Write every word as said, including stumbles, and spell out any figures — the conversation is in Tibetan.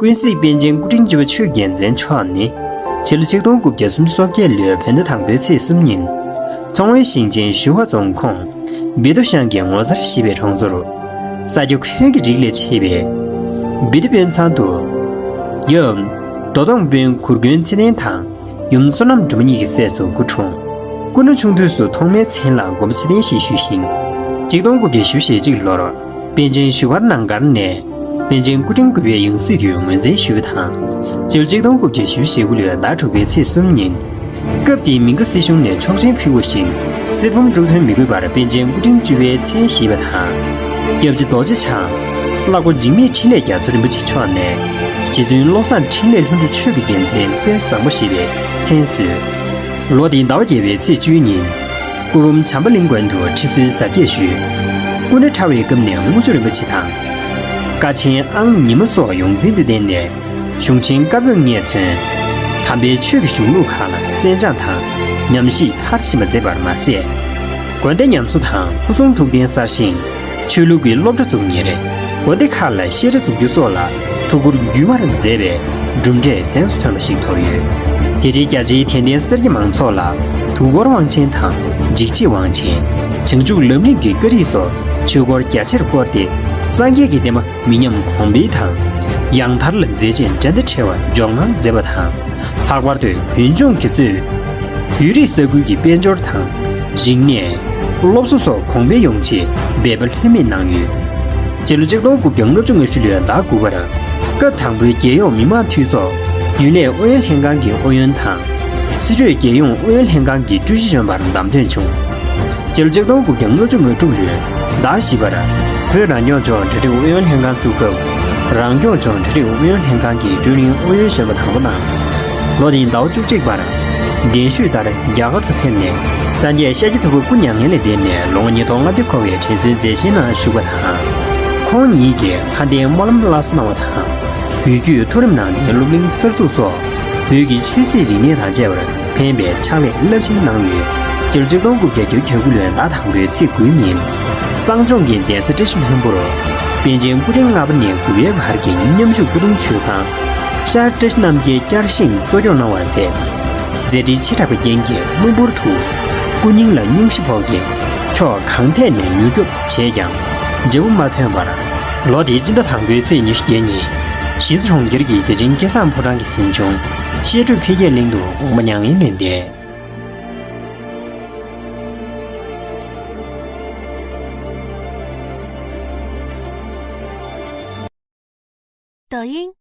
ཀུན་གཟིགས་པཎ་ཆེན་སྐུ་ཕྲེང་བཅུ་པ་ཆོས་རྒྱལ་མཚན་མཆོག་ནི། ཕྱི་ལོ་ཆིག་སྟོང་དགུ་བརྒྱ་སུམ་ཅུ་སོ་བརྒྱད་ལོའི་བོད་ཟླ་དང་པོའི་ཚེས་གསུམ་ཉིན། མཚོ་སྔོན་ཞིང་ཆེན་ཞུ་ཧྭ་རྫོང་ཁོངས་བི་ཏོ་ཤང་གི་ངོ་མཚར་ཞེས་པའི་གྲོང་ཚོར། ས་རྒྱ་འཁོན་གྱི་རིགས་ལས་མཆེད་པའི་བི་ཏོ་དཔོན་ཚང་དུ། ཡབ་རྡོ་སྟོང་དཔོན་གུར་མགོན་ཚེ་བརྟན་དང་། ཡུམ་བསོད་ནམས་སྒྲོལ་མ་གཉིས་ཀྱི་སྲས་སུ་སྐུ་འཁྲུངས། སྐུ་ན་ཆུང་དུས་སུ་ཐོག་མའི་མཚན་ལ་མགོན་པོ་ཚེ་བརྟན་ཞེས་ཞུས་ཤིང་། ཆིག་སྟོང་དགུ་བརྒྱ་བཞི་བཅུ་ཞེ་གཅིག་ལོར་པཎ་ཆེན་བཞུགས་སྒར་ནང་སྒར་ནས་པཎ་ཆེན་སྐུ་ཕྲེང་དགུ་པའི་ཡང་སྲིད་དུ་ངོས་འཛིན་ཞུས་པ་དང་། སྤྱི་ལོ་ཆིག་སྟོང་དགུ་བརྒྱ་བཞི་བཅུ་ཞེ་དགུ་ལོའི་ཟླ་དྲུག་པའི་ཚེས་གསུམ་ཉིན། སྐབས་དེའི་མིང་ག་སྲིད་གཞུང་ནས་ཆོག་མཆན་ཕུལ་བ་བཞིན། གསེར་བུམ་དྲུག་ཐོན་མི་དགོས་པར་པཎ་ཆེན་སྐུ་ཕྲེང་བཅུ་པའི་མཚན་བཞེས་པ་དང་། སྐྱབས་རྗེ་རྡོ་རྗེ་འཆང་། ཀླ་ཀློ་འཇིགས་མེད་འཕྲིན་ལས་རྒྱ་མཚོ་རིན་པོ་ཆེ་མཆོག་ནས། རྗེ་བཙུན་བློ་བཟང་འཕྲིན་ལས་ལྷུན་གྲུབ་ཆོས་ཀྱི་རྒྱལ་མཚན་དཔལ་བཟང་པོ་ཞེས་པའི་མཚན་གསོལ། ལོ་དེའི་ཟླ་བ་བརྒྱད་པའི་ཚེས་བཅུའི་ཉིན། སྐུ་ཕུང་བྱམས་པ་གླིང་དགོན་དུ་ཁྲི་གསོལ་གཟབ་རྒྱས་ཞུས། སྐུ་ན་ཕྲ་བའི་སྐབས་ནས་དངུལ་ཆུ་རིན་པོ་ཆེ་དང་། ཀ་ཆེན་ཨང་ཉི་མ་སོགས་ཡོངས་འཛིན་དུ་བསྟེན་ནས། གཞུང་ཆེན་བཀའ་པོད་ལྔས་མཚོན། དམ་པའི་ཆོས་ཀྱི་གཞུང་ལུགས་ཁག་ལ་གསན་སྦྱངས་དང་། ཉམས་ཞིབ་མཐར་ཕྱིན་པ་མཛད་པར་མ་ཟད། དགོན་སྡེ་ཉམས་གསོ་དང་སྐུ་གསུང་ཐུགས་རྟེན་གསར་བཞེངས། ཆོས་ལུགས་ཀྱི་སློབ་གྲྭ་འཛུགས་གཉེར། དགོན་སྡེ་ཁག་ལ་བཤད་གྲྭ་འཛུགས་རྒྱུ་སོགས་ལ་ཐུགས་ཁུར་བརྒྱུད་པར་མཛད་པའི་གྲུབ་འབྲས་གཟེངས་སུ་ཐོན་པ་ཞིག་ཐོབ་ཡོད། དེ་འཕྲལ་རྒྱ་ཆེའི་དད་ལྡན་སེར་སྐྱ་མང་ཚོགས་ལ་དུས་འཁོར་དབང་ཆེན་དང་འཇིགས་བྱེད་དབང་ཆེན། བྱང་ཆུབ་ལམ་རིམ་གྱི་བཀའ་ཁྲིད་སོགས་ཆོས་སྐོར་རྒྱ་ཆེར་བསྐོར་ཏེ། སངས་རྒྱས་ཀྱི་བསྟན་པ་མི་ཉམས་གོང་འཕེལ་དང་། ཡང་དར་ལ་མཛད་རྗེས་འགྲན་ཟླ་བྲལ་བ་འཇོག་གནང་མཛད་པ་དང་། ལྷག་པར་དུ་བོད་ལྗོངས་ཀྱི་གཙོས་བོད་རིགས་ས་ཁུལ་གྱི་དཔལ་འབྱོར་དང་། རིག་གནས། སློབ་གསོ་སོགས་གོང་འཕེལ་ཡོང་ཆེད་འབད་པ་ལྷོད་མེད་གནང་ཡོད། སྤྱི་ལོ་ཆིག་སྟོང་དགུ་བརྒྱ་ལྔ་བཅུ་ང་བཞི་ལོའི་ཟླ་དགུ་པར། སྐབས་དང་པོའི་རྒྱལ་ཡོངས་མི་དམངས་འཐུས་ཚོགས་རྒྱུན་ལས་ཨུ་ཡོན་ལྷན་ཁང་གི་ཨུ་ཡོན་དང་། སྲིད་གྲོས་རྒྱལ་ཡོངས་ཨུ་ཡོན་ལྷན་ཁང་གི་ཀྲུའུ་ཞི་གཞོན་པར་བདམས་ཐོན་བྱུང་། སྤྱི་ལོ་ཆིག་སྟོང་དགུ་བརྒྱ་ལྔ་བཅུ་ང་དྲུག་ལོའི་ཟླ་བཞི་པར། བོད་རང་སྐྱོང་ལྗོངས་གྲ་སྒྲིག་ཨུ་ཡོན་ལྷན་ཁང་བཙུགས་སྐབས། རང་སྐྱོང་ལྗོངས་གྲ་སྒྲིག་ཨུ་ཡོན་ལྷན་ཁང་གི་ཀྲུའུ་རིན་ཨུ་ཡོན་གཞོན་པ་དང་པོ་གནང་། ལོ་དེའི་ཟླ་བ་བཅུ་གཅིག་པར། གདན་ཞུས་ལྟར་རྒྱ་གར་དུ་ཕེབས་ནས། སངས་རྒྱས་ཤཱཀྱ་ཐུབ་པ་སྐུ་མྱ་ངན་ལས་འདས་ནས་ལོ་ངོ་ཉིས་སྟོང་ལྔ་བརྒྱ་འཁོར་བའི་དྲན་གསོའི་མཛད་འཆར་ནང་ཞུགས་པ་དང་། ཁོང་ཉིད་ཀྱིས་ལྷ་ལྡན་སྨོན་ལམ་སླར་གསོ་གནང་བ་དང་། བོད་བརྒྱུད་མཐོ་རིམ་ནང་བསྟན་སློབ་གླིང་གསར་འཛུགས་སོགས། བོད་ཀྱི་ཆོས་སྲིད་རིག་གནས་དང་བཅས་པར་ཕན་པའི་ཕྱག་ལས་རླབས་ཆེན་གནང་ཡོད། སྤྱི་ལོ་ཆིག་སྟོང་དགུ་བརྒྱ་བརྒྱད་ཅུ་གྱ་དགུ་ལོའི་ཟླ་དང་པོའི་ཚེས་དགུའི་ཉིན། གཙང་ལྗོངས་ཀྱི་གདན་ས་བཀྲ་ཤིས་ལྷུན་པོར། པཎ་ཆེན་སྐུ་ཕྲེང་ལྔ་པ་ནས་དགུ་པའི་བར་གྱི་མཉམ་ཞུགས་སྐུ་གདུང་མཆོད་ཁང་། ཤར་བཀྲ་ཤིས་རྣམ་རྒྱལ་བསྐྱར་བཞེངས་གཙོ་སྐྱོང་གནང་བར་ཕེབས། མཛད་འཕྲིན་ཆེ་དྲགས་པའི་རྐྱེན་གྱིས་གློ་བུར་དུ། སྐུ་སྙིང་ལ་སྙུང་གཞི་ཕོག་སྟེ། ཕྱོགས་གང་ཐད་ནས་མྱུར་སྐྱོབ་བྱས་ཀྱང་། འབྲས་བུ་མ་ཐོན་པར། ལོ་དེའི་སྤྱི་ཟླ་དང་པོའི་ཚེས་ཉི་ཤུ་བརྒྱད་ཉིན། གཞིས་རྩེ་གྲོང་ཁྱེར་གྱི་བདེ་ཆེན་སྐལ་བཟང་ཕོ་བྲང་གི་གཟིམ་ཆུང་། བཤད་སྒྲུབ་འཕེལ་རྒྱས་གླིང་དུ་དབུ་མ་མྱ་ངན་ལས་འདས། 抖音，